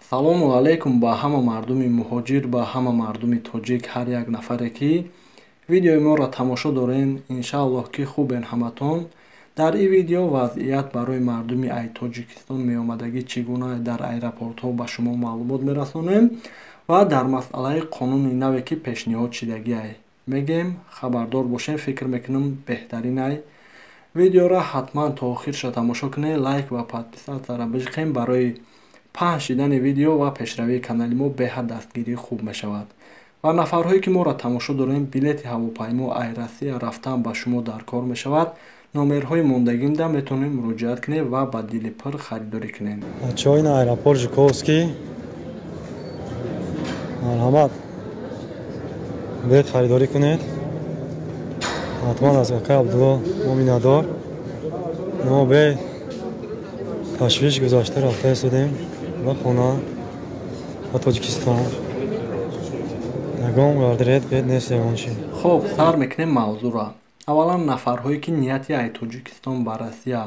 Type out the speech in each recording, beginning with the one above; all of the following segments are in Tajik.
Салому алайкум ба ҳама мардуми муҳоҷир, ба ҳама мардуми тоҷик, ҳар як нафаре, ки видеои моро тамошо дорен. Иншааллоҳ, ки хубен ҳаматон. Дар ин видео вазъият барои мардуми ай Тоҷикистон меомадагӣ чӣ гуна дар аэропортҳо ба шумо маълумот мерасонем ва дар масъалаи қонуни наве, ки пешниҳод шидагиай, мегем. Хабардор бошем, фикр мекунам, беҳтаринай. Видеоро ҳатман то охирша тамошо кунед, лайк ва подписаться ра биҷиқем. Барои паҳн шидани видео ва пешравии канали мо беҳад дастгирии хуб мешавад. Ва нафарҳое, ки моро тамошо дорем, билети ҳавопаймо ай Россия рафтан ба шумо дар кор мешавад, номерҳои мондагимда метавонед муроҷиат кунед ва ба дили пур харидорӣ кунед. Бачаҳо, ин аэропорт Жуковский. Марҳамат, билет харидорӣ кунед ҳатман аз акай Абдулло. Мо миннатдор. Мо бе ташвиш гузашта рафта истодем ба хона, ба Тоҷикистон. Ягон гардиред бед нест, ягон чи. Хоб, сар мекунем мавзӯъра. Аввалан, нафарҳое, ки нияти ай Тоҷикистон ба Россия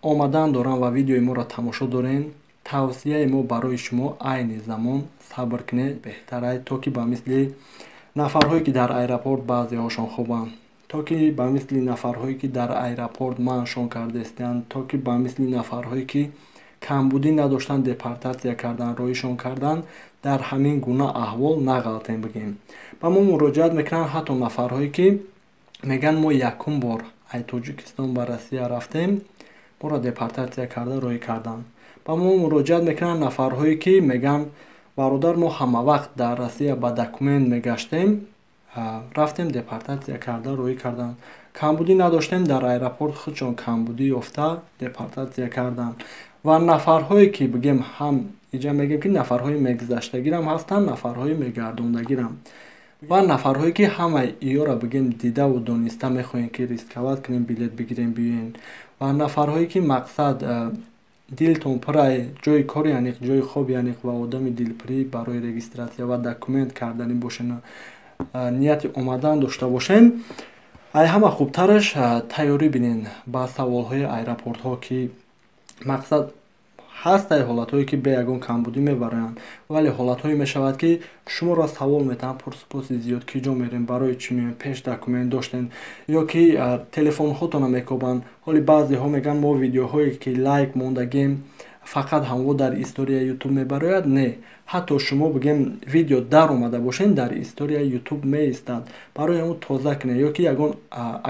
омадан доранд ва видеои моро тамошо дорен, тавсияи мо барои шумо: айни замон сабр кунед, беҳтарай, то ки ба мисли нафарҳое, ки дар аэропорт баъзеҳошон хобанд, то ки ба мисли нафарҳое, ки дар аэропорт манъшон кардаистанд, то ки ба мисли нафарҳое, ки камбудӣ надоштанд, депортатсия кардан, роҳишон кардан, дар ҳамин гуна аҳвол нағалтем. Бигем, ба мо муроҷиат мекунанд ҳатто нафарҳое, ки мегӯянд: «Мо якум бор ай Тоҷикистон ба Россия рафтем, моро депортатсия карда роҳӣ карданд». Ба мо муроҷиат мекунанд нафарҳое, ки мегӯянд: «Бародар, мо ҳамавақт дар Россия ба документ мегаштем, рафтем, депортатсия карда роҳӣ карданд, камбудӣ надоштем, дар аэропорт худшон камбудӣ ёфта депортатсия карданд». Ва нафарҳое, ки бигем, ҳам иҷа мегӯем, ки нафарҳои мегузаштагирам ҳастанд, нафарҳои мегардондагирам. Ва нафарҳое, ки ҳамаи иёра, бигем, дидаву дониста мехоҳем, ки рисковать кунем, билет бигирем, биёен, ва нафарҳое, ки мақсад дилтон пурай, ҷои кори аниқ, ҷои хоби аниқ ва одами дилпурӣ барои регистрация ва документ карданӣ бошен, нияти омадан дошта бошен, ай ҳама хубтараш тайёрӣ бинен ба саволҳои аэропортҳо, ки мақсад ҳастай ҳолатҳое, ки бе ягон камбудӣ мебароянд, вале ҳолатҳое мешавад, ки шуморо савол метаҳанд, пурсупоси зиёд: ки ҷо мерем, барои чӣ меоем, пеш документ доштем, ё ки телефонҳотонро мекобанд. Ҳоли баъзеҳо мегӯянд: «Мо видеоҳое, ки лайк мондагем, фақат ҳамво дар историяи Ютуб мебарояд». Не, ҳатто шумо, бигем, видео даромада бошед, дар историяи Ютуб меистад. Барои ҳамон тоза кунед ё ки ягон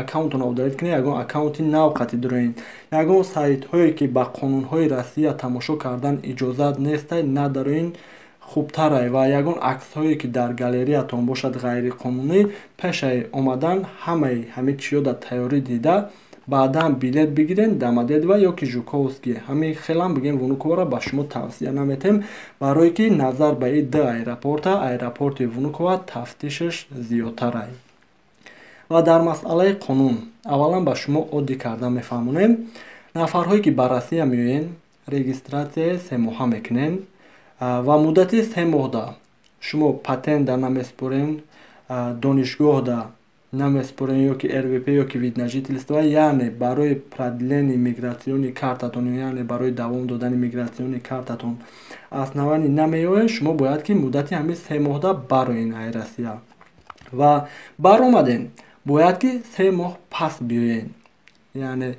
аккаунтонро удалить кунед, ягон аккаунти нав қатӣ дуроед. Ягон сайтҳое, ки ба қонунҳои Россия тамошо кардан иҷозат нестай, надароен, хубтарай. Ва ягон аксҳое, ки дар галереятон бошад ғайриқонунӣ, пешаи омадан ҳамаи ҳамин чиё дар тайёрӣ дида, баъдан билет бигирен Домодедово ё ки Жуковский. Ҳамин хелам, бигем, Внуковаро ба шумо тавсия наметем, барое ки назар ба ин ду аэропорта аэропорти Внукова тафтишаш зиёдтарай. Ва дар масъалаи қонун аввалан ба шумо оддӣ карда мефаҳмонем. Нафарҳое, ки ба Россия меоен, регистрация и 3 моҳа мекунен ва муддати 3 моҳда шумо патента намеспорен, донишгоҳда намеспорен ё ки РВП ё ки вид на жительство, яъне барои продление миграционный картатон, яъне барои давом додани миграционный картатон основание намеояд. Шумо бояд, ки муддати ҳамин 3 моҳда бароен ай Россия. Ва баромаден, бояд, ки 3 моҳ пас биёен. Яъне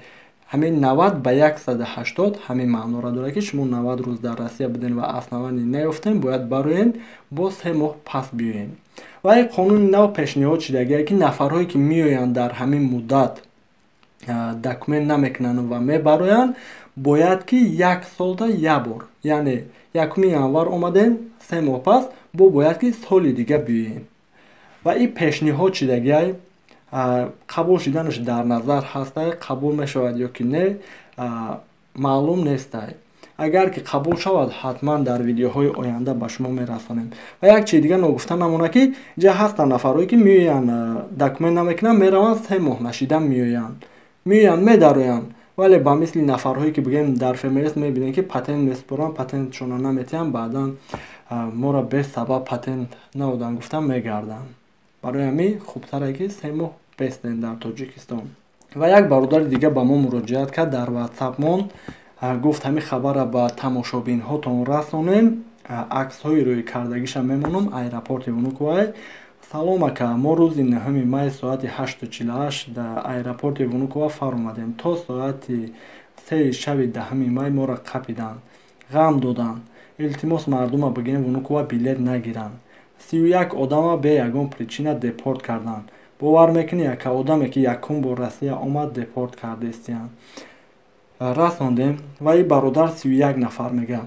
ҳамин 90 ба 180 ҳамин маъноро дорад, ки шумо 90 рӯз дар Россия буден ва основание наёфтем, бояд бароен, бо 3 моҳ пас биёен. Ва ин қонуни нав пешниҳод шудагие, ки нафарҳое, ки меоянд, дар ҳамин муддат документ намекунанд ва мебароянд, бояд, ки як солда як бор, яъне 1 январ омадем, 3 моҳ пас бо бояд, ки соли дига биёем. Ва ин пешниҳод шудагиай, қабул шуданаш дар назар ҳастай, қабул мешавад ё ки не, маълум нестай. Агар ки қабул шавад, ҳатман дар видеоҳои оянда ба шумо мерасонем. Ва як чизи дига ногуфта намонад, ки инҷа ҳастанд нафарҳое, ки меоянд, документ намекунанд, мераванд, 3 моҳ нашида меоянд, медароянд, вале ба мисли нафарҳое, ки, бигем, дар ФМС мебинем, ки патент месупоранд, патентшонро наметиҳанд, баъдан моро бесабаб патент наоданд гуфта мегарданд. Барои ҳамин хубтаре, ки 3 моҳ бестен дар Тоҷикистон. Ва як бародари дига ба мо муроҷиат кард дар ватсапмон, гуфт: «Ҳамин хабарро ба тамошобинҳотон расонем». Аксҳои рӯи кардагиша мемонам, аэропорти Внуково. Салом, ака, мо рӯзи 9 май соати 8:48 дар аэропорти Внуково фаромадем. То соати 3 шаби 10 май моро қапиданд, ғам доданд. Илтимос, мардума бигӯем, Внуково билет нагиранд. 31 одама бе ягон причина депорт карданд. Бовар мекунӣ, ака, одаме ки якум бор Россия омад, депорт кардестиянд. Расондем. Ва и бародар 31 нафар мега.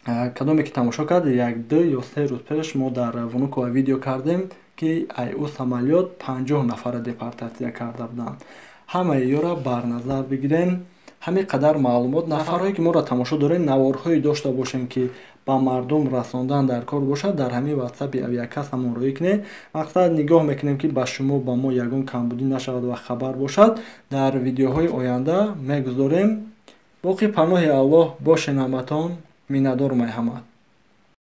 Кадоме ки тамошо кард, як, ду ё се рӯз пеш мо дар Внуково видео кардем, ки ай ӯ самолёт 50 нафара депортатсия карда буданд. Ҳамаи ёра бар назар бигирем. Ҳамин қадар маълумот. Нафарҳое ки моро тамошо дорем, наворҳое дошта бошем, ки ба мардум расондан дар кор бошад, дар ҳамин ватсапи авиакассамон роӣ кунед. Мақсад, нигоҳ мекунем, ки ба шумо, ба мо ягон камбудӣ нашавад ва хабар бошад, дар видеоҳои оянда мегузорем. Боқӣ паноҳи Аллоҳ бошен ҳаматон. Миннатдорум ай ҳамат.